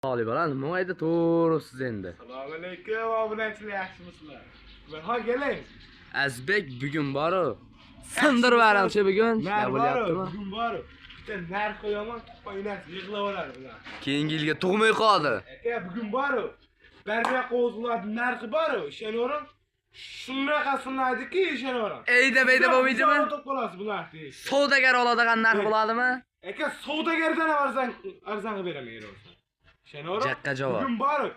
Oliy bola, nima aytib turibsiz endi? Assalomu alaykum, obunachilar, yaxshimisizlar? Ha, keling. Azbek bugun boru. Sindirib yuboramchi bugun. Nar boru, bugun boru. Bitta nar qo'yaman, tuqqan yig'lab oladi bular. Keyingi yilga tug'may qoldi. Aka, bugun boru. Barra qo'zilar narxi boru, ishonavering. Shunaqa sinadiki, ishonavering. Eyda beyda bo'lmaydimi? Qolasiz bular. Savdogar oladigan narx bo'ladimi? Aka, savdogardan ham arzon qilib beraman, yeraversin. Ishonavering. Jaqqa javob. Bugun boru.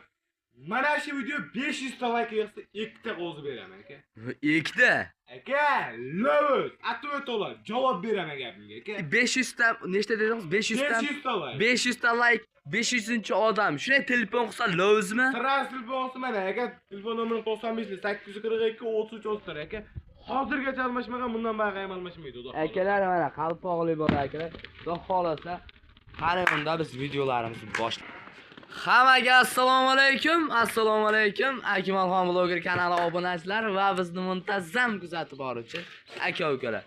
Mana shu video 500 ta like yig'sa, 2 ta qo'zi beraman aka. 2 ta? Aka, lovuz, atib o'talar, javob beraman gapimga aka. 500 ta nechta dedingiz? 500 ta. 500 ta like. 500 ta like, 500-chi odam. Shunday telefon qilsa lovuzmi? Tras telefon qilsa mana aka, telefon nomeri 95 842 33 34 aka. Hozirgacha almashmagan, bundan buyoq ham almashmaydi, xudo xohlasa. Akalar mana qalpoqli bola akalar. Xudo xohlasa, qani unda biz videolarimizni boshlaymiz. Hammaga assalomu alaykum, assalomu alaykum. Akmalxon bloger kanali obunachilari va bizni muntazam kuzatib boruvchi aka-ukalar.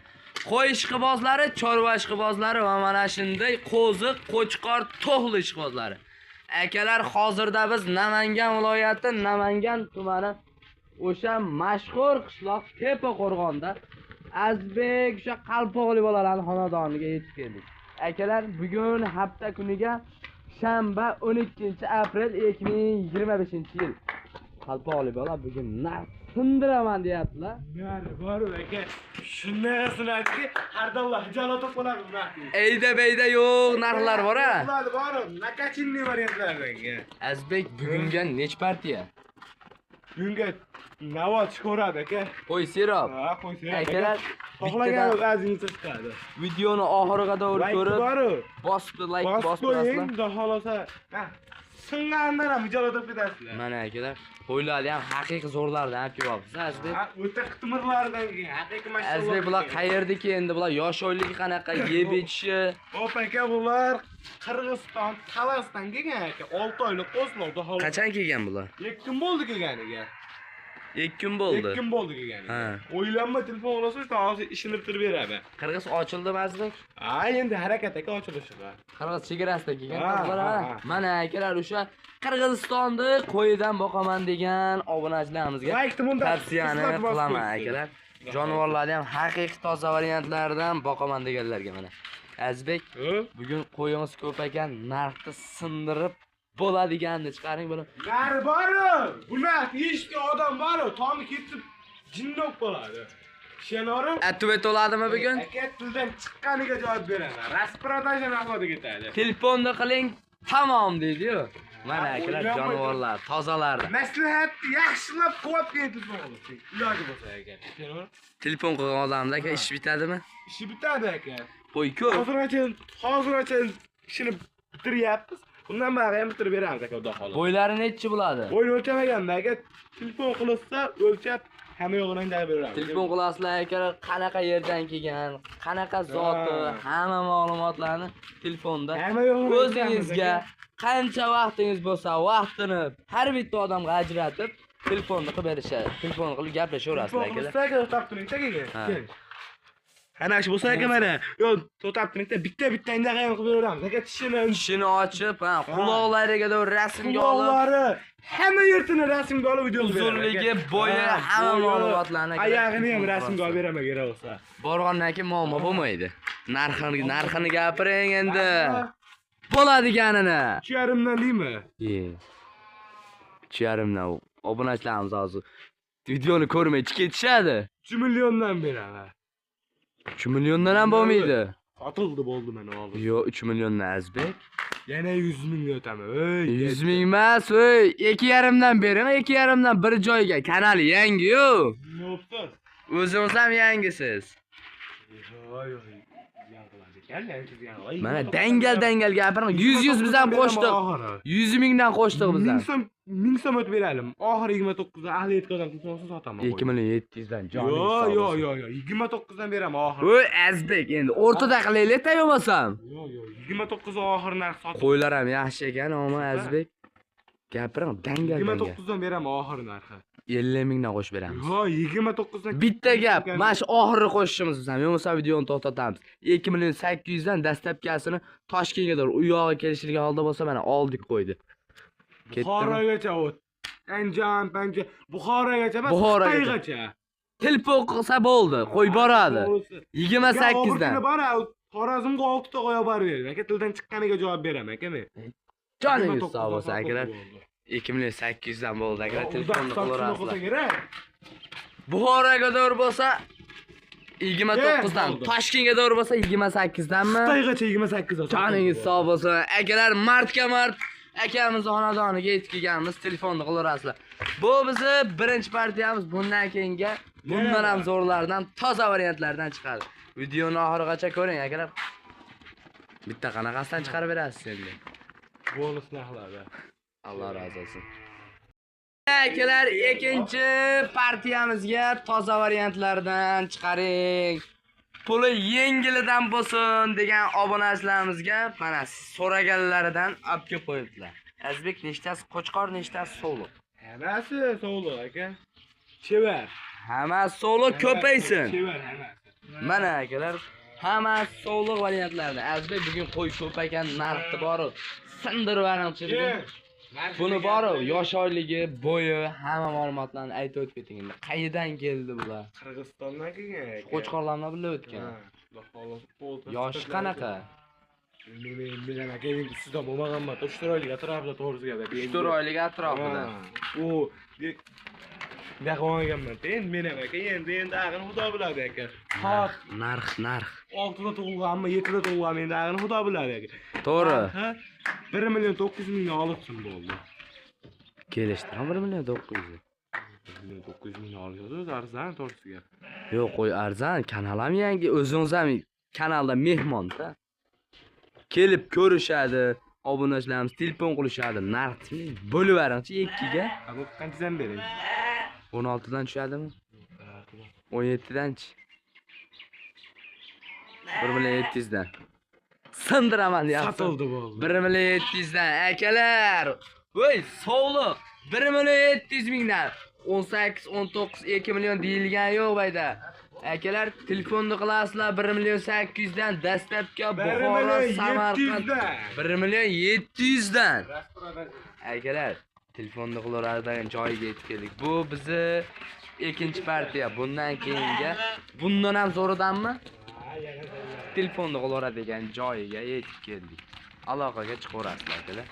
Qo'y ishqibozlari, chorva ishqibozlari va mana shunday qo'zi, qo'chqor, to'xli ishqibozlari. Akalar, hozirda biz Namangan viloyati, Namangan tumani o'sha mashhur qishloq Tepa-Qo'rg'onda Azbek o'sha qalpoqli bolalarning xonadoniga yetib keldik. Akalar, bugun hafta kuniga shanba 12 aprel 2025-yil. Qalpoqli bola bugun narx sindiraman deyaptilar. Nari boru aka, shunaqa sinadiki, har doim hijolat bo'lib qoladi bu narx. Eyda beyda yo'q narxlar bor-a. Narxlar bor, nakachinli variantlardan aka. Azbek bugunga nech partiya? Bugunga navo chiqaveradi aka. Qo'y serob. Ha, qo'y serob. Akalar, xohlagan o'zingiz chiqadi. Videoni oxiriga to'g'ri ko'rib, bosib like bosib qo'ying, xudo xolasa. Ha, singandan ham hijolat bo'lib ketasizlar. Mana akalar, qo'ylarni ham haqiqiy zo'rlardan olib kelyapsiz, Azbek. Ha, o'ta qitmirlardan kelgan, haqiqiy mashhurlar. Azbek, bular qayerdiki endi? Bular yosh oyligi qanaqa, yeb ichishi? Hop aka, bular Qirg'iziston, Talasdan kelgan aka. 6 oylik qo'zlar, xudo xolasa. Qachon kelgan bular? 2 kun bo'ldi kelganiga. 2 kun bo'ldi. 2 kun bo'ldi kelganiga. Ha. O'ylanma, telefon qilasiz, hozir ishini bitirib beradi. Qirg'iz ochildimi, Azbek? Ha, endi harakat aka ochilishiga. Qirg'iz chegarasida kelgan bular. Ha. Mana akalar, o'sha Qirg'izistonni qo'yidan boqaman degan obunachilarimizga tavsiyani qilaman akalar. Jonivorlarni ham haqiqiy toza variantlaridan boqaman deganlarga mana. Azbek, bugun qo'yimiz ko'p ekan, narxni sindirib bo'ladiganini chiqaring buni. Nari boru, bu narx eshitgan odam boru, tomi ketib jinni bo'lib qoladi. Ishonavering. Atib o'ladimi bugun? Aka, tildan chiqqaniga javob beraman. Rasпродажа narxlarda ketadi. Telefonni qiling, tamom deydi-yu. Mana akalar, jonivorlar, tozalar. Maslahat yaxshilab quvvat keyin telefon qilsin. Iloji bo'lsa aka. Telefon qilgan odamda aka ish bitadimi? Ishi bitadi aka. Qo'y ko'p. Hozirgacha ishini bitiryapmiz. Bundan buyog'i ham bitirib beramiz aka, xudo xohlasa. Bo'ylari nechi bo'ladi? Bo'yni o'lchamaganda aka, telefon qilsa o'lchab hamma yo'g'ini indag'i beramiz. Telefon qilasizlar akalar, qanaqa yerdan kelgan, qanaqa zoti, hamma ma'lumotlarni telefonda o'zingizga qancha vaqtingiz bo'lsa, vaqtini har bitta odamga ajratib, telefonni qilib berishadi. Telefon qilib gaplashaverasizlar akalar. Telefon qilsa aka, to'xtab turing, keling. Ana shu bo'lsa aka mana, yo to'xtab turing, bitta-bitta indag'i ham qilib beramiz. Aka tishini ochib, ha, quloqlariga to'g'ri rasmga olib, quloqlari, hamma yertini rasmga olib video qilib beramiz. Uzunligi, bo'yi, hamma ma'lumotlarni oyog'ini ham rasmga olib beraman kerak bo'lsa. Borgandan keyin muammo bo'lmaydi. Narxini gapiring endi. Bo'ladiganini. 3,5dan deymi? 3,5dan. Obunachilarimiz hozir videoni ko'rmay ketishadi. 3 milliondan beraman. 3 milliondan ham bo'lmaydi. Sotildi bo'ldi mana hozir. Yo'q, 3 milliondan Azbek. Yana 100 ming o'taman. Ey, 100 ming emas, ey, 2,5dan bering, 2,5dan bir joyga. Kanal yangi-yu. Nima bo'psiz? O'zingiz ham yangisiz. Yo'q, yo'q. Mana dangal gapiring. 100 biz ham qo'shdik. 100 mingdan qo'shdik biz ham. 1000 so'm, 1000 so'm o'tib beralim. Oxiri 29 dan ahli yetkazgan telefonni sotaman. 2 million 700 dan joningiz sog' bo'lsin. Yo'q, yo'q, yo'q. 29 dan beraman oxiri. Voy Azbek, endi o'rtada qilaylik bo'lmasam. Yo'q, yo'q. 29 oxiri narx sotib. Qo'ylar ham yaxshi ekan, ammo Azbek. Gapiring, dangal. 29 dan beraman oxiri narxi. 50 mingdan qo'shib beramiz. Yo'q, 29 dan. Bitta gap, mana shu oxiri qo'shishimiz biz ham, bo'lmasa videoni to'xtatamiz. 2 million 800 dan dastlabkasini Toshkentga to'g'ri u yog'i kelishilgan holda bo'lsa mana oldik qo'ydi. Buxorogacha o't. Andijon, Panja, Buxorogacha emas, Xitoygacha. Telefon qilsa bo'ldi, qo'y boradi. 28 dan. Bor, Xorazmga 6 ta qo'ya borib berdi. Aka, tildan chiqqaniga javob beraman aka men. Joningiz sog' bo'lsin akalar. 2 800 dan bo'ldi akalar, telefonni qilaverasizlar. Buxoroga to'g'ri bo'lsa 29 dan, Toshkentga to'g'ri bo'lsa 28 danmi? Xitoygacha 28 dan. Joningiz sog' bo'lsin. Akalar, martga mart akamiz xonadoniga yetib kelganmiz, telefonni qilaverasizlar. Bu bizni birinchi partiyamiz, bundan keyingi bundan ham zo'rlardan, toza variantlardan chiqadi. Videoni oxirigacha ko'ring akalar. Bitta qanaqasidan chiqarib berasiz endi? Bonus narxlarda. Alloh rozi bo'lsin. Akalar, ikkinchi partiyamizga toza variantlardan chiqaring. Puli yengilidan bo'lsin degan obunachilarimizga mana so'raganlaridan olib kelib qo'yibdilar. Azizbek, nechtasi qo'chqor, nechtasi sovliq? Hammasi sovliq aka. Chevar. Hammasi sovliq, ko'paysin. Chevar hammasi. Mana akalar, hammasi sovliq variantlarida. Azizbek, bugun qo'y ko'p ekan, narxni borib sindirib yuboringchi bugun. Buni borib, yosh oyligi, bo'yi, hamma ma'lumotlarni aytib o'tib keting endi. Qayerdan keldi bular? Qirg'izistondan kelgan aka. Qo'chqorlarni birga o'tgan. Yoshi qanaqa? Men bilaman aka, endi sizdan bo'lmaganman. 3-4 oylik atrofida, to'g'risi gap. 3-4 oylik atrofida. U buyoqqa endi men ham aka, endi ag'ini Xudo biladi aka. Soat Narx, narx. 6da tug'ilganmi, 7da tug'ilganmi, endi ag'ini Xudo biladi aka. To'g'ri. 1 900 000 olibsin bo'ldi. Kelishdi. 1 900 000. 1 900 000 olib, arzon to'g'risi gap. Yo'q, qo'y arzon, kanal ham yangi, o'zingiz ham kanalda mehmon-da. Kelib ko'rishadi, obunachilarimiz telefon qilishadi, narxni bo'lib beringchi 2ga. Bu qanchadan beray? 16 dan tushadimi? 17 danchi? 1 700 dan. Sindiraman deyapsiz. Sotildi bo'ldi. 1 700 dan akalar. Voy, sovliq. 1 700 mingdan. 18, 19, 2 million deyilgan yo'q bayda. Akalar, telefonni qilasizlar 1 800 dan dastlabki Buxoro, Samarqand 1 700 dan. Akalar, telefonni qilaveradigan joyiga yetib keldik. Bu bizni ikkinchi partiya. Bundan keyingi bundan ham zo'ridanmi? Telefonni qilaveradigan joyiga yetib keldik. Aloqaga chiqaverasizlar akalar.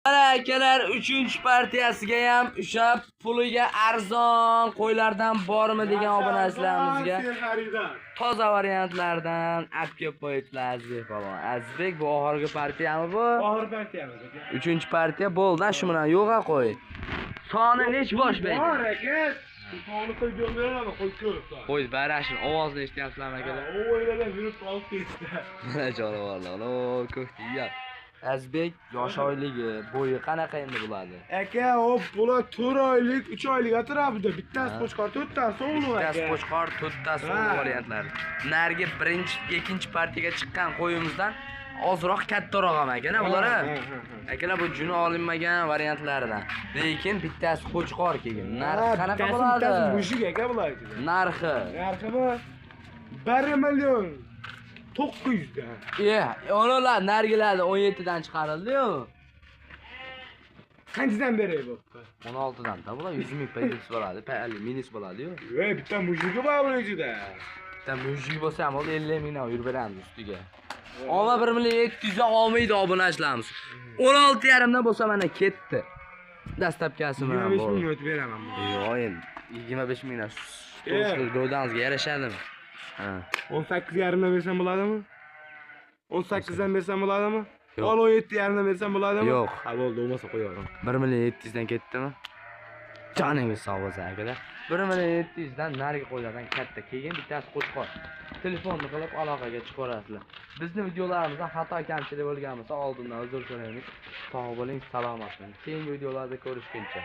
Mana akalar, 3-partiyasiga ham o'sha puliga arzon qo'ylardan bormi degan obunachilarimizga toza variantlardan olib kelib qo'yibdilar Azizbek polvon. Azizbek, bu oxirgi partiyami bu? Oxirgi partiyamiz aka. 3-partiya bo'ldi, shu bilan yo'q-a qo'y. Soni nech bosh Bor berdi? aka. Soni qo'yib beraman, qo'y ko'p. Qo'y barashin ovozini eshityapsizlarmi akalar? O'yladan yurib olib ketdi. Mana jonivorlar, o ko'k degan. Azizbek, yosh oyligi, bo'yi qanaqa endi bo'ladi? Aka, o bular 4 oylik, 3 oylik atrofida bittasi qo'chqor, to'rttasi sovliq aka. Bittasi qo'chqor, to'rttasi sovliq variantlari. Narigi birinchi, ikkinchi partiyaga chiqqan qo'yimizdan ozroq kattaroq ham ekan bular. Akalar, bu juni olinmagan variantlaridan. Lekin bittasi qo'chqor kelgan. Narxi qanaqa bo'ladi? Bittasi mushuk aka bular. Narxi. Narximi 1 900 dan. Ular nargilarni 17 dan chiqarildi-yu. Qanchadan beray bu? 16 dan da bular 100 ming plyus bo'ladi, minus bo'ladi-yu. Ey, bitta mushugi bor buning ichida. Bitta mushuk bo'lsa ham 50 mingdan yurib beramiz ustiga. Olma 1 700 dan olmaydi obunachilarimiz. 16,5 dan bo'lsa mana ketdi. Dastlabkasi bilan 25 bo'ldi. ming o'tib beraman buni. Yo'q, endi 25 mingdan to'g'ri gavdangizga yarashadimi? Ha. 18,5 dan bersam bo'ladimi? 18 dan bersam bo'ladimi? Yo'q. Ol 17,5 dan bersam bo'ladimi? Yo'q. Ha bo'ldi, bo'lmasa qo'yaverim. 1 700 dan ketdimi? Joningiz sog' bo'lsin akalar. 1 700 dan narigi qo'ylardan katta keyin bittasi qo'chqor. Telefonni qilib aloqaga chiqaverasizlar. Bizni videolarimizda xato kamchilik bo'lgan bo'lsa oldindan uzr so'raymiz. Sog' bo'ling, salomat bo'ling. Keyingi videolarda ko'rishguncha.